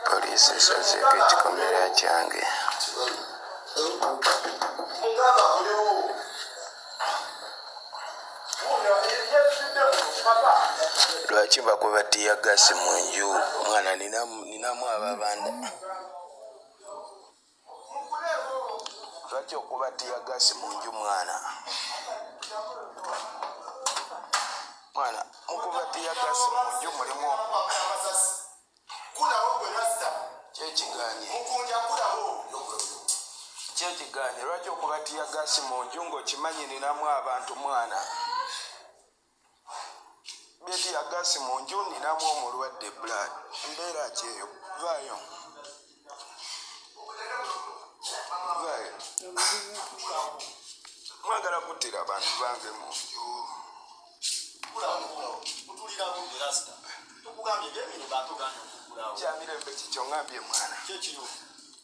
Poliisi esazeeko ekikomera kyange. Lwaki bakuba ttiyaggaasi mu nju? Mwana ninamu ababanda. Lwaki okuba ttiyaggaasi mu nju mwana? Mwana mukuba ttiyaggaasi mu nju mulimu kyekiganye kyekiganye lwaki okuba ttiyaggaasi mu nju ng'okimanyi ninamu abantu mwana? Beti ya gasi mu nju ninamu omulwadde blood mbeera ki eyo vaayo vaayo mwagala kuttira abantu bange mu nju kyamirembe kikyo ngambye mwana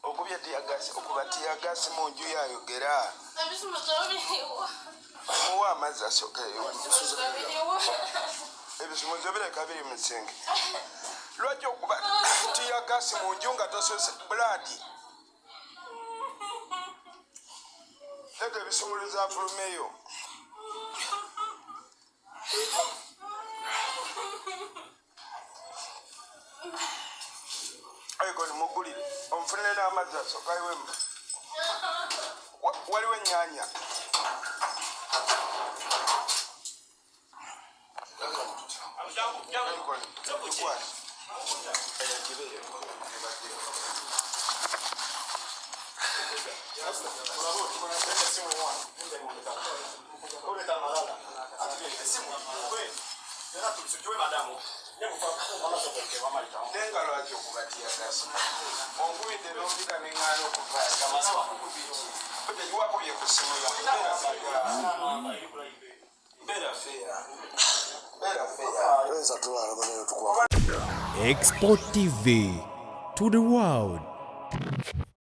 okubye tiyagasi okuba tiyagasi mu nju yayogera muwe amazzi asooke ebisumuzo bireka biri mu kisenge lwaki okuba tiyagasi mu nju nga tosose bulaadi leta ebisumuluzo afulumeyo Ayikoni mugulire onfunire n'amazzi asooka ayiwemu waliwo ennyanya Nenga lwaki okuba tiyagasi onkubidde n'ompita neŋŋaana okuvaayo ku ssimu Export TV to the world.